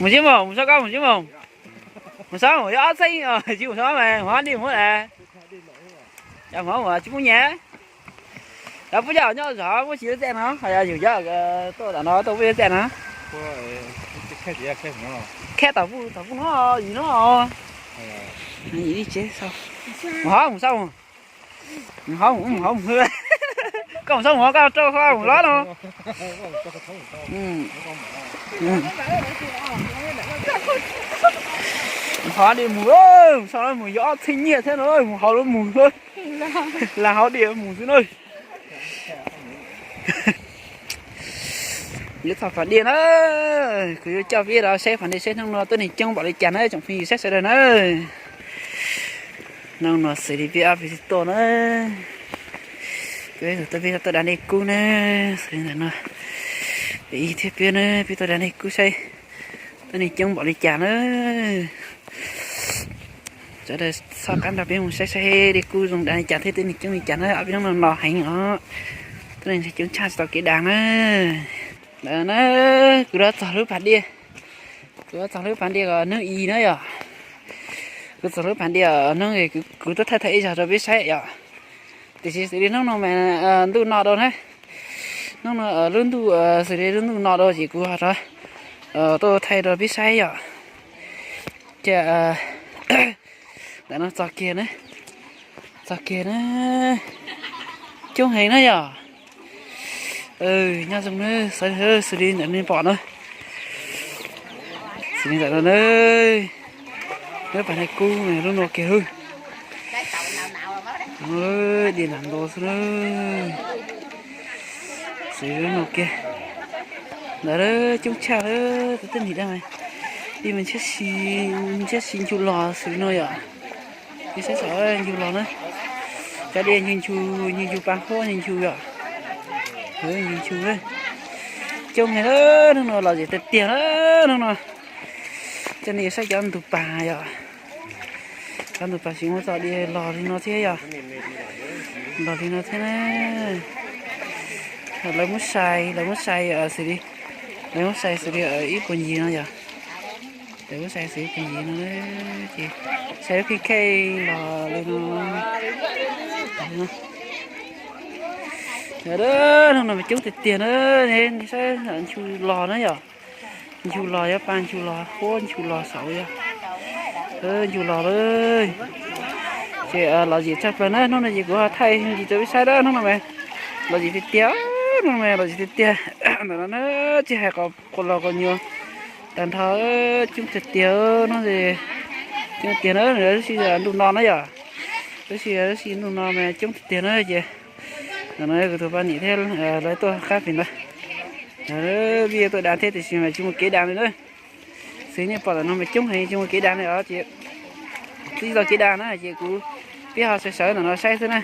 Mus tsis mus, mus so koj mus tsis mus. Mus so mus yog ob txheej os, tsis mus so mas mus hov dej mus hov dav. Yog mus hov mus tsis pub nyiaj. Yog pub coj nyob zov muab tsis lub txaj no, ho yog yus coj tuaj tom no tuaj pub lub txaj no. Khab tom pub tom pub no yim no. Yim li tsev sau. Mus hov mus so mus. Mus hov mus hov mus. Koj mus so mus hov koj rau koj mus lob no. Mus hov dej mus, mus so mus yog ob txheej nyiaj thiab no, mus hov lub mus, lam hov dej mus xwb na. Yuav txog Phav Diaj na, kuv yuav coj peb rov saib Phav Diaj saib hnub no tuab neeg coob npaum li cas na tsoom phooj ywg saib sawv daws na. Hnub no xws li peb ob peb tug tuaj na, peb tug tuaj peb tuaj da dej kub na, xws li ntawm no, peb ib thiab peb na peb tuaj da dej kub saib tuab neeg coob npaum li cas na. Sawv daws txhob qab nrog peb mus saib saib dej kub zoo da li cas thiab tuab neeg coob li cas na, ob peb hnub no no heev os, tuab neeg coob tshaj tsis tau kev da na. Ntawd na, kuv rov txog lub Phav Diaj, kuv rov txog lub Phav Diaj kom hnub i na yom. Kuv txog lub Phav Diaj hnub, kuv tuaj thaij thaij ib zaug rau peb saib yom. Tiam sis xws li hnub no mas ntuj no rau na, hnub no lub ntuj xws li lub ntuj no rau ces kuv ho rov tuaj thaij rau peb saib yom. Ces ntawm no txog kiag na, txog kiag na, coob heev na yom. Nyob zoo na, xws li ntawm nej pom na, xws li ntawm no na, lub Phav Diaj kub lub no kiag, dej nag nto xwb na. Xws li lub no kiag, ntawd coob tshaj, tus tib nim da mas, dej mas ntshiab si ncu los xws li no yom. Peb saib saum ncu los na, cov dej ncu ncu, ncu ncu pa huab ncu ncu yom. Ncu ncu, coob heev na, hnub no los zem tiag tiag na hnub no. Coj nej saib cov ntug pas yom. Cov ntug pas tsis muaj txoj dej los li no thiab yom. Los li no thiab na. Lawv muab sai, lawv muab sai xws li, lawv muab sai xws li ib puag ncig no yom. Lawv muab sai xws ib puag ncig no, ces sai lub khej khej los li no. Hnub no mas coob tiag tiag na, saib ncu los na yom. Ncu los yog pa ncu los huab ncu los saud yog ncu los lawm. Ces los zem tshaj plaws na, hnub no ces kuv ho thaij ntsis rau peb saib na, hnub no mas los zem tiag tiag, hnub no mas los zem tiag tiag. Ntawm no na, tsis hais quas los quas nyuas tag nrho, coob tiag tiag no, coob tiag na, lub sij ntuj no na yom. Lub sij, lub sij ntuj no mas coob tiag tiag na ces ntawm no kuv tus poj niam thiab lawv tuaj qab pem ntawd. Vij tuaj da thiab tiam sis mas tsis muaj kev da li na. Xws nej pom ntawm no mas coob heev tsis muaj kev da li os ces tsis tau kev da na ces kuv, peb ho sawv sawv ntawm no saib xwb na.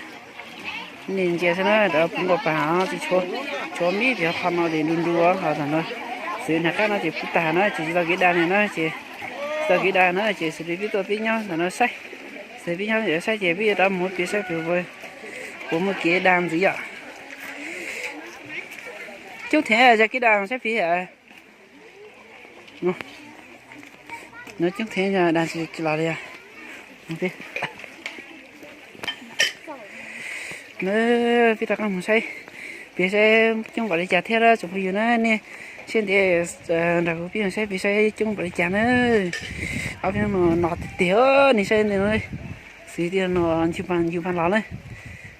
Nej ntsia xwb na, puv nkaus pas tsis tshuav, tshuav me ntsis qhov no ces nru nru ho ntawm no. Xws nag qab no ces puv tag na ces tsis tau kev da li na ces, tsis tau kev da na ces xws li peb tuaj peb nyob ntawm no saib. Xws peb nyob saib ces peb yuav rov mus piav saib puas muaj kev da ntxiv yom. Coob thev zaj kev da saib piv. No coob thev da tsis los li. Na, peb rov qab mus saib, piav saib coob npaum li cas thiab tsoom phooj ywg na, nej siab ntev nrog kuv peb mus saib piav saib coob npaum li cas na. Ob peb hnub no no tiag tiag, nej saib ntawm no, xws tias no ncu pa ncu pa los na,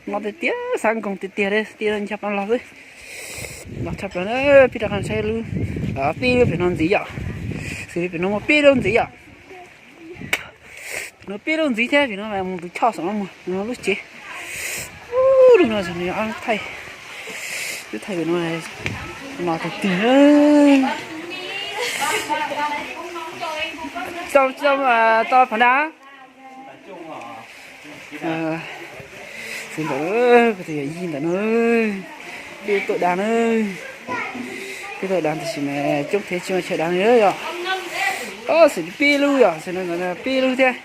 no tiag tiag xav nkoos tiag tiag li, tias nco pa los xwb. Los tshaj plaws na, peb rov qab saib lub, peb lub pem no ntxiv yom, xws li pem no muaj peb lub ntxiv yom. Pem no peb lub ntxiv thiab, pem no mas mus tus choj saum no mus, pem no lub tsev. Lub no thaij, lub thaij pem no, no tiag tiag. Tau, tau phav da. Xws ntawm kuv tus yawm yij ntawm no, peb tuaj da na, peb tuaj da tiam sis mas coob thiab tsis muaj chaw da li yom. Xws li peb lub yom, xws li peb lub thiab,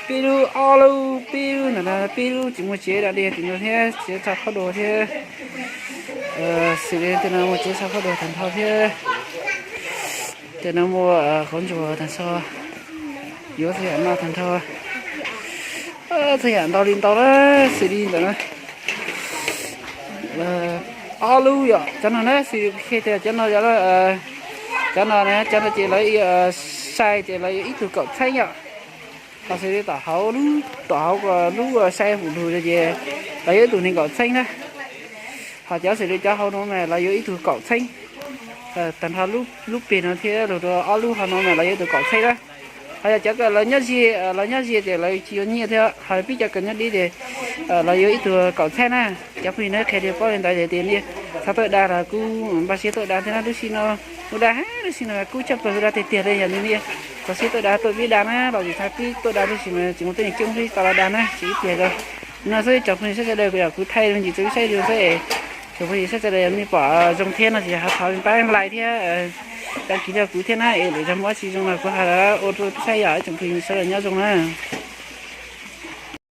peb lub ob lub peb lub ntawm no peb lub tsis muaj tsev da li tim no thiab, tsev txha phab dua thiab, xws li tim no muaj tsev txha phab dua tag nrho thiab. Ces no muaj qhov ntsuag tag nrho, yuav txhua yam no tag nrho, txhua yam ntau li ntau na, xws li ntawm no ob lub yom, cov no na xws li tias cov no, cov no na, cov no ces lawv sai ces lawv yuav ib tug kaum txheeb yom. Ho xws li tom hauv, tom hauv lub sai hum lug ces lawv yuav ib tug nees nkaum txheeb na. Ho cov xws li cov hauv no mas lawv yuav ib tug kaum txheeb. Tag nrho lub peg no thiab lug rau ob lub hauv no mas lawv yuav ib tug kaum txheeb na. Ho yog cov kws lawv nyob ze, lawv nyob ze ces lawv tsis yuav nyiaj thiab, ho peb cov kws nyob deb ces lawv yuav ib tug kaum txheeb na. Cov phooj ywg na, qhia li paub li ntawd ces tias nej txhob tuaj da los kuj npaj siab tuaj da thiab na. Lub sij no kuj da, lub sij no kuj tshaj plaws kuj da tiag tiag li. Yog nej txaus siab tuaj da tuaj pib da na, los tsis txhob pib tuaj da, tab sis mas tsis muaj tuaj ncoj peb tau los da na, tsis ib pliag rau. No xwb tsoom phooj ywg sawv daws, kuv yog kuv thaij me ntsis rau peb saib zoo xwb. Tsoom phooj ywg sawv daws yog nej pom zoo thiab no ces ho thov pab like thiab, đăng ký rau kuv thiab na, es lwm zaug muaj dab tsi zoo no kuv ho ua rau peb saib yom. Tsoom phooj ywg sawv daws nyob zoo na.